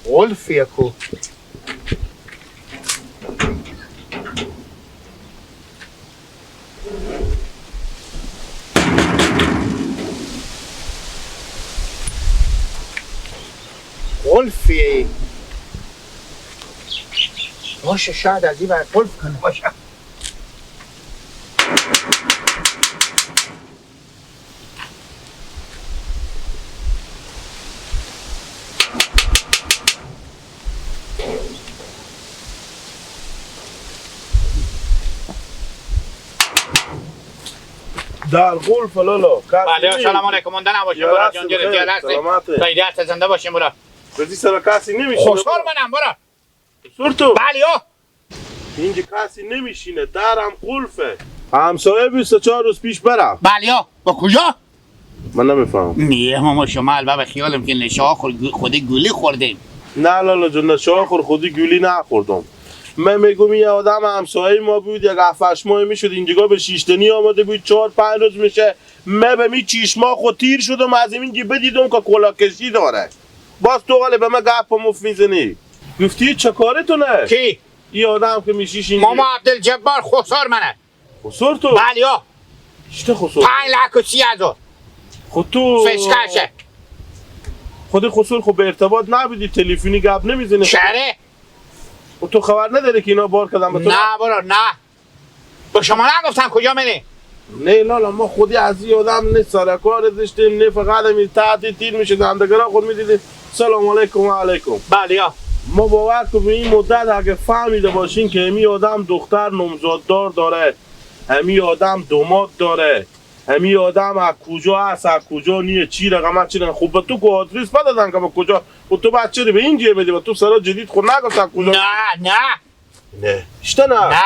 قلفیه کو قلفیه باشه، شاید از این بر قلف کنه باشه. در قلف لالا. بله سلام علیکم، مونده نباشیم برا جان، جان خیریت زنده باشیم برا. بدی سر کسی نمیشینه. خوشحال منم برا. خسر تو؟ بله ها. اینجا کسی نمیشینه، درم قلفه. همسایه 24 روز پیش برم. بله ها. با کجا؟ من نمیفهمم. نه ماما شما البته خیالم که نشا خودی گولی خوردیم. نه لالا جون، نشا خور خودی گولی نخوردم. من میگم یه آدم همسایه ما بود، یک 7-8 ماه میشد اینجا به شیشتنی آمده بود، 4-5 روز میشه. من به می چشما خود تیر شدم از اینجا بدیدم که کلاکشی داره. باز تو حالا به من گپ مف میزنی. گفتی چه کارتونه؟ کی؟ این آدم که میشیش اینجا. ماما عبدالجبار خسر منه. خسر تو؟ بله ها. چه خسر؟ 5,30,000. خود تو فشکشه. خود خسر خب به ارتباط نبودی، تلفنی گپ نمیزنی. چره؟ و تو خبر نداری که اینا بار کردن به تو؟ نه برو نه. به شما نگفتم کجا میری؟ نه لالا ما خودی از این آدم نه سرکار داشتیم نه فقط می تحت تیر میشد همدیگه خود میدیدیم. سلام علیکم و علیکم. بله یا. ما باور کن این مدت اگه فهمیده باشین که همی آدم دختر نامزددار داره، همی آدم دوماد داره، همی آدم از کجا هست از کجا نیه، چی رقم چی رقم، خب به تو که آدرس بدادن که به کجا، و تو بعد چرا به اینجا بدی؟ و تو سرا جدید خود نگفت کجا؟ نه نه نه اشته نه نه.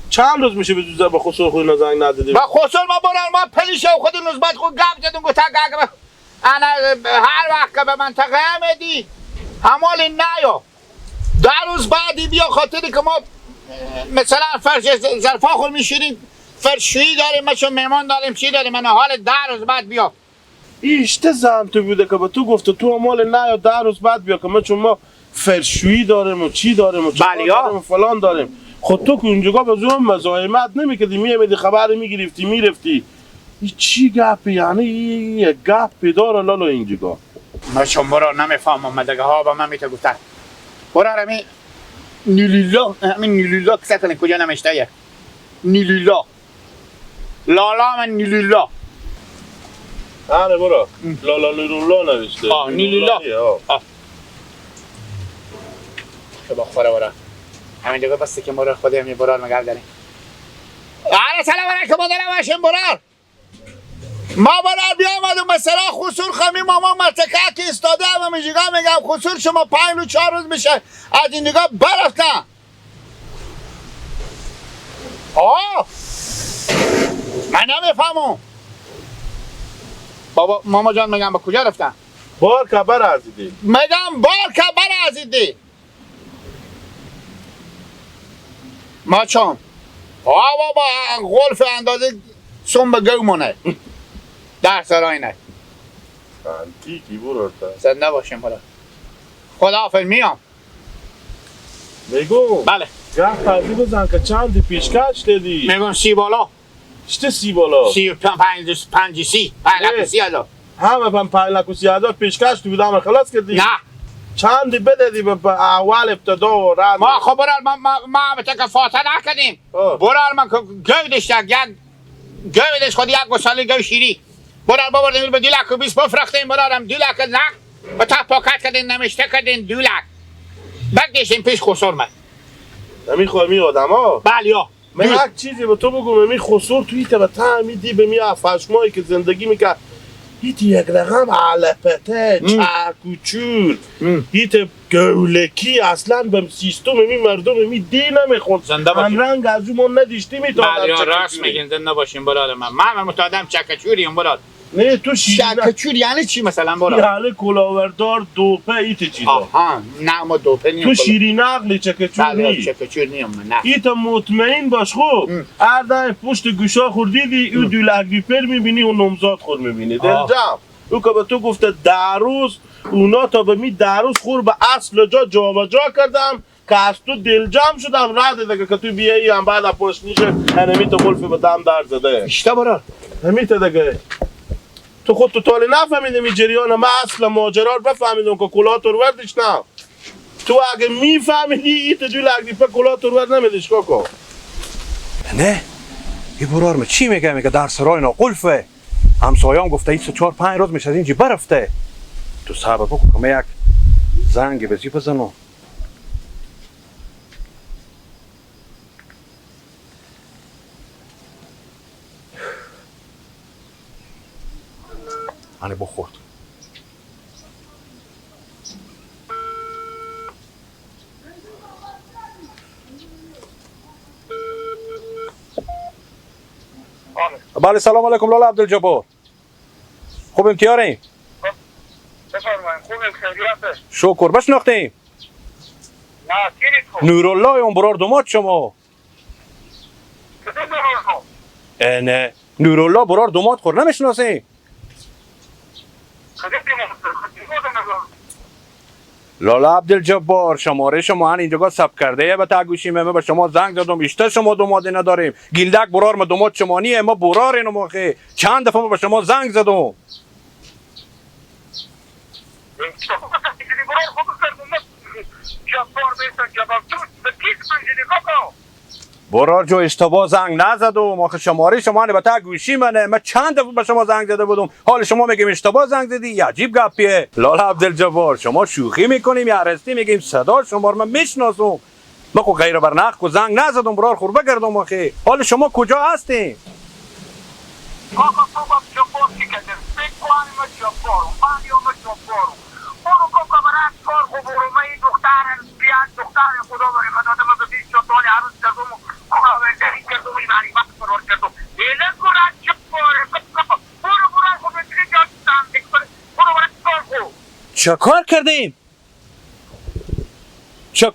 چند روز میشه به زوزه به خسر خود زنگ ندادی؟ با خسر ما برن ما پلیش خود نسبت خود گپ زدم، گفت انا هر وقت که به منطقه آمدی همال نیا، 10 روز بعدی بیا، خاطری که ما مثلا فرش ظرفا خود میشوریم، فرشویی داریم، ما چون مهمان داریم چی داریم، من حال 10 روز بعد بیا. ایشته زن تو بوده که به تو گفته تو مال نه یا 10 روز بعد بیا که ما چون ما فرشویی داریم و چی داریم و چی داریم و فلان داریم. خود تو که اونجا به زور مزاحمت نمیکردی، میامدی خبر میگرفتی میرفتی. این چی گپی؟ یعنی یه گپی داره لالا اینجا. ما چون برا نمیفهمم مدگه ها با من میته گفتن برا همین نیلیلا، همین نیلیلا کسا کنه کجا نمیشته نیلیلا لالا من نیلیلا. آره برا لالا نیرولا نوشته. آه نیلیلا. آه که با خوره برا همین دیگه بسته که برا خودی همین برار مگر داریم. آره سلام علیکم مادرم باشیم برار. ما برار بیامدم مثلا خسور خمی ماما مرتکه که استاده هم میجیگا میگم خسور شما 5 روز 4 روز میشه از این دیگه برفتن. آه من نمیفهمم بابا. ماما جان میگم به کجا رفتن؟ بار کبر ازیدی. میگم بار کبر ازیدی. ما چون آه بابا غلف اندازه سم به گومونه در سرای نه انتیکی برو تا زنده باشیم برو. خداحافظ میام. میگم بله گفت پردی بزن که چند پیشکش دادی؟ میگم 30 بالا. چه 30 بالا؟ 35 5 30 5,30,000. همه 5,30,000 پیشکش تو بودم خلاص کردی؟ نه چند بدادی به اول ابتدا و رد؟ ما خب برار ما به که فاتحه نکردیم برار من گودش یک گودش خود یک گساله گو شیری برار ببردیم به 2,20,000 بفرختیم برارم 2,00,000 نق به تا پاکت کردیم نمشته کردیم 2,00,000 بگدیشیم پیش خسر من. نمیخوای می آدم ها؟ بله ها. من یک چیزی به تو بگم، می خسر توی تا به تعمیدی به می 7-8 ماهی که زندگی میکرد هیچ یک رقم علپته چک و چول هیچ گولکی اصلا به سیستم می مردم می دی نمیخوند. زنده باشیم. هم رنگ از اون ما ندیشتی میتونم. راست میگین، زنده باشیم برادر. من متعدم چکچوریم برادر. نه تو چکچور یعنی چی مثلا برادر؟ یعنی کلاوردار دوپه ایت چیزا. آها نه ما دوپه نیم. تو شیرین عقلی چکچور نی. چکچور نیم نه. ایت مطمئن باش خوب. هر دفعه پشت گوشا خوردیدی او دولک پر میبینی و نمزاد خور میبینی. دلجم او که به تو گفته 10 روز اونا تا به می 10 روز خور به اصل جا جابجا کردم که از تو دلجم شدم رد دیگه که تو بیایی هم بعد پشت نیشه هنمی تو قلف به دم در زده. اشتا برار. همی تا دیگه. تو خود تو تالی نفهمیدم این جریان من اصل ماجرا رو بفهمیدم که کلاه تروردش نه. تو اگه میفهمیدی این تجول اگه پا کلاه ترورد نمیدیش کاکا. نه این برار من چی میگه؟ میگه در سرای ناقلفه. همسایه‌ام گفته این 4-5 روز میشه از اینجا برفته. تو صبر بکن که من یک زنگ بزی بزنم. من بخورد. بله سلام علیکم لالا عبدالجبار. خوب امتیاریم؟ بفرمایید خوبیم خیریته. شکر بشناختیم؟ نه کیریت خو. نورالله اون برار دومات شما. نه نورالله برار دومات خور نمیشناسیم؟ لالا عبدالجبار شماره شما هن اینجا ثبت کرده به تگوشیم ما به شما زنگ زدم اشته شما دوماده نداریم گیلدک برار ما دوماد شما نیه ما برار اینو ماخه چند دفعه ما به شما زنگ زدم. برار جو اشتباه زنگ نزدم آخه شماره شما به تا گوشی منه من چند دفعه به شما زنگ زده بودم حال شما میگیم اشتباه زنگ زدی عجیب گپیه. لالا عبدالجبار شما شوخی میکنیم یا راستی میگیم صدا شما رو من میشناسم من خو غیر برنخ کو زنگ نزدم برار خور بگردم آخه حال شما کجا هستین؟ کاکا تو با جبار چی کردن فکر ما جبارم من یا ما جبارم برو کاکا برات کار خو برو من این دختر بیان دختر خدا برای خدا من به 20 سال عروس کردم چه کار کردیم؟ چه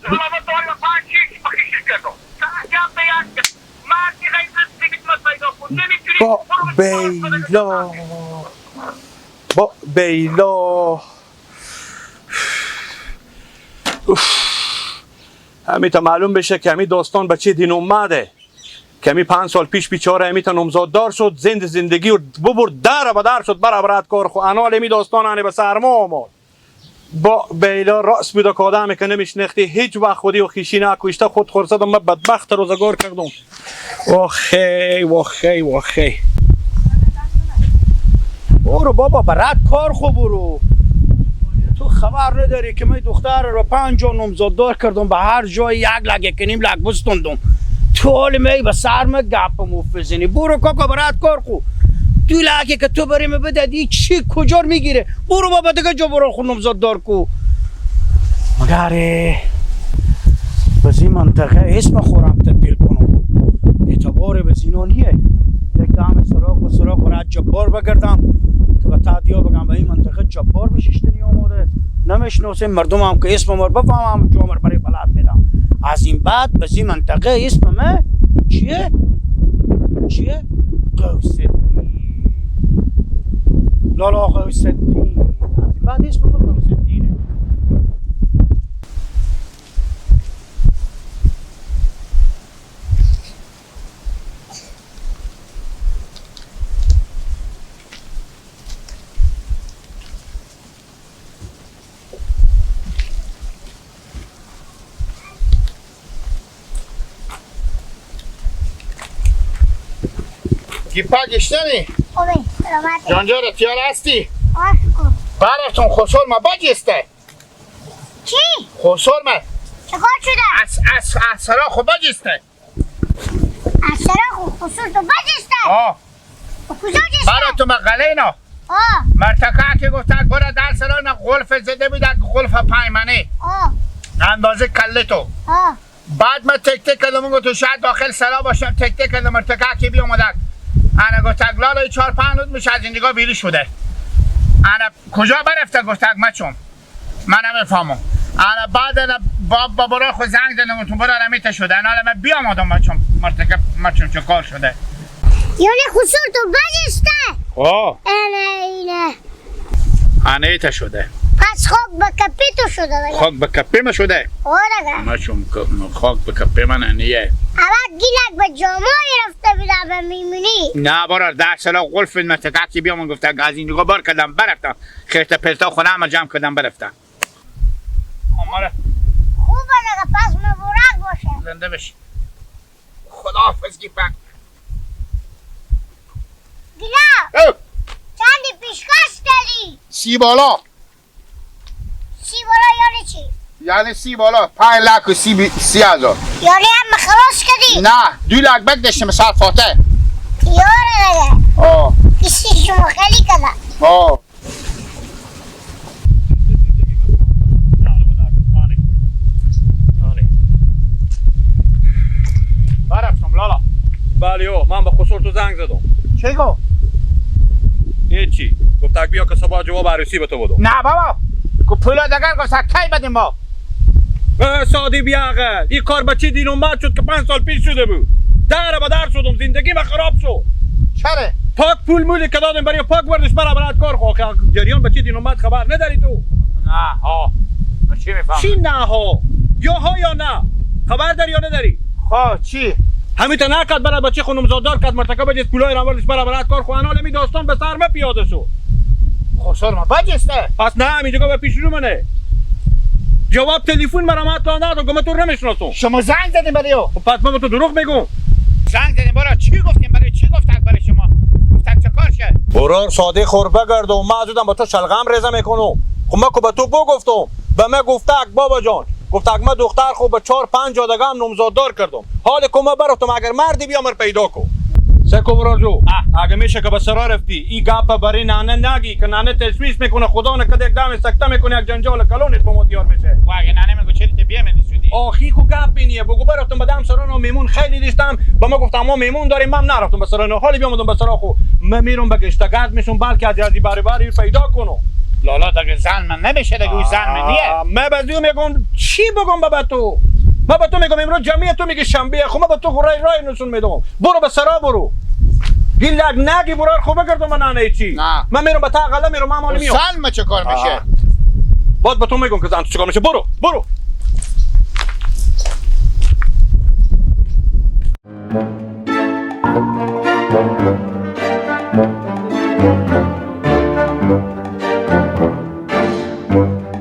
با بیلا با بیلا همی تا معلوم بشه که همی داستان به چه دین اومده که همی 5 سال پیش بیچاره همی تا نامزاددار شد زند زندگی و ببرد در به در شد برابرت کار خو انال همی داستان هنی به سرما آمد با بیلا راست بوده که آدمی که نمیشنختی هیچ وقت خودی و خیشی نکوشته خود خورزدم من بدبخت روزگار کردم. واخی واخی واخی برو بابا برات کار خو برو. تو خبر نداری که من دختر رو 5 جا نامزاددار کردم به هر جای 1 لک 1.5 لک بستوندم. تو حال می به سر ما گپ مفزنی. برو کاکا برات کار خو. 2 لکی که تو بریم بدادی چی کجا میگیره؟ برو بابا دیگه جا برو خو نامزاددار کو. مگر بزی منطقه اسم خورم تبدیل کنم. اعتبار به زینانیه. یک دم سراغ و سراغ برات جبار بگردم که به تعدیا بگم به این منطقه جبار بششتنی آماده نمیشناسیم مردم هم که اسم ما بفهمم جامر برای بلد میدم. از این بعد به این منطقه اسم ما چیه؟ چیه؟ قوسدین. لالا قوسدین. از این بعد اسم ما قوسدینه. گیپا گشتنی؟ خوبه سلامت. جانجا تیار هستی؟ آه براتون خسر ما بجسته. چی؟ خسر ما چکار شده؟ از از از خو بجسته. از سرا خو خسر تو بجسته؟ آه کجا جسته؟ براتون مقاله اینا. مرتکه که گفتن برو در سرا نه قلف زده بود، قلف پیمنه اندازه کله تو. بعد من تک تک کردم، گفت تو شاید داخل سرا باشم، تک تک کردم مرتکه که بیامدن. انا گفت لالا 4-5 روز میشه از اینجا بیری شده. انا کجا برفته؟ گفت مچم من نمیفهمم. انا بعد انا با برای خود زنگ زدم، گفتم برو رمیته شده. انا من بیام آدم مچم مرتکه مچم چه کار شده؟ یعنی خسور تو بجسته؟ آه انا اینه انا ایته شده. پس خاک به کپی تو شده دیگه. خاک به کپی ما شده؟ آره مچم خاک به کپی من انیه. اول گیلک به جامعه رفته بوده به میمونی. نه برار 10 سال قلف مرتکه که بیام گفت از اینجا بار کردم برفتم، خرت پلتا خونه جمع کردم برفتم. آماره خوبه دیگه، پس مبارک باشه. زنده بشی. خداحافظ گیپک. گیلا چندی پیشکش داری؟ 30 بالا. 30 بالا یعنی چی؟ یعنی 30 بالا 5 لک و 30 هزار. یعنی هم خلاص کردی؟ نه 2 لک بک داشتم سر فاتح. یاره دیگه. آه کسی شما خیلی کده. آه برفتم لالا. بله او من به خسور تو زنگ زدم. چی گفت؟ هیچی، گفت بیا که صبح جواب عروسی به تو بدم. نه بابا گفت پولا دگر گفت کی بدیم ما؟ سادی بیاقه این کار به چی دین اومد شد که 5 سال پیش شده بود. در به در شدم، زندگی من خراب شد. چرا؟ پاک پول مولی که دادم برای پاک بردش برات کار خو. جریان به چی دین اومد خبر نداری تو؟ نه ها من چی میفهمم؟ چی نه ها؟ یا ها یا نه؟ خبر داری یا نداری؟ خب چی؟ همین تا نکد برات بچه خانم زادار کد مرتکب بجست پولای را بردش برات کار خو. انا می داستان به سر ما پیاده شد. خسر ما بجسته. پس نه همینجا به پیش رو منه. جواب تلفن مرا ما تا نداد، گفت تو نمیشناسم. شما زنگ زدین برای او؟ پس من به تو دروغ میگم. زنگ زدین برای چی گفتین؟ برای چی گفتن برای شما؟ گفتن چه کار شد؟ برار ساده خور بگرد و من زودم با تو شلغم ریزه میکنم. خب من که به تو بگفتم، به من گفته بابا جان، گفت من دختر خو به 4-5 جا دیگه هم نامزاددار کردم. حال که ما برفتم اگر مردی بیا مر پیدا کن. سکو برار جو اگه میشه که به سرا رفتی این گپ برای نانه نگی که نانه تشویش میکنه، خدا نکرد یک دم سکته میکنه، یک جنجال کلونت به ما تیار میشه. و اگه نانه میگه چرا تو بیا میسودی؟ آخی کو گپ اینیه. بگو برفتم به دم سرا نو میمون خیلی داشتم، به ما گفتم ما میمون داریم، من نرفتم به سرا نو. حالی بیامدم به سرا خو من میرم به گشتگرد میشم، بلکه از یازی بری پیدا کنم. لالا دیگه زن من نمیشه دیگه، او زن من نیه. من بزیو میگم چی بگم بابا تو؟ من به تو میگم امروز جمعیه، تو میگی شنبه. خب من به تو رای رای نشون میدم. برو به سرا برو. گیلک نگی برو خب بگردم من نه چی. نه من میرم به تا غله میرم، من مال میام. زن ما چه کار میشه؟ باز به تو میگم که زن تو چه کار میشه. برو برو. Thank you.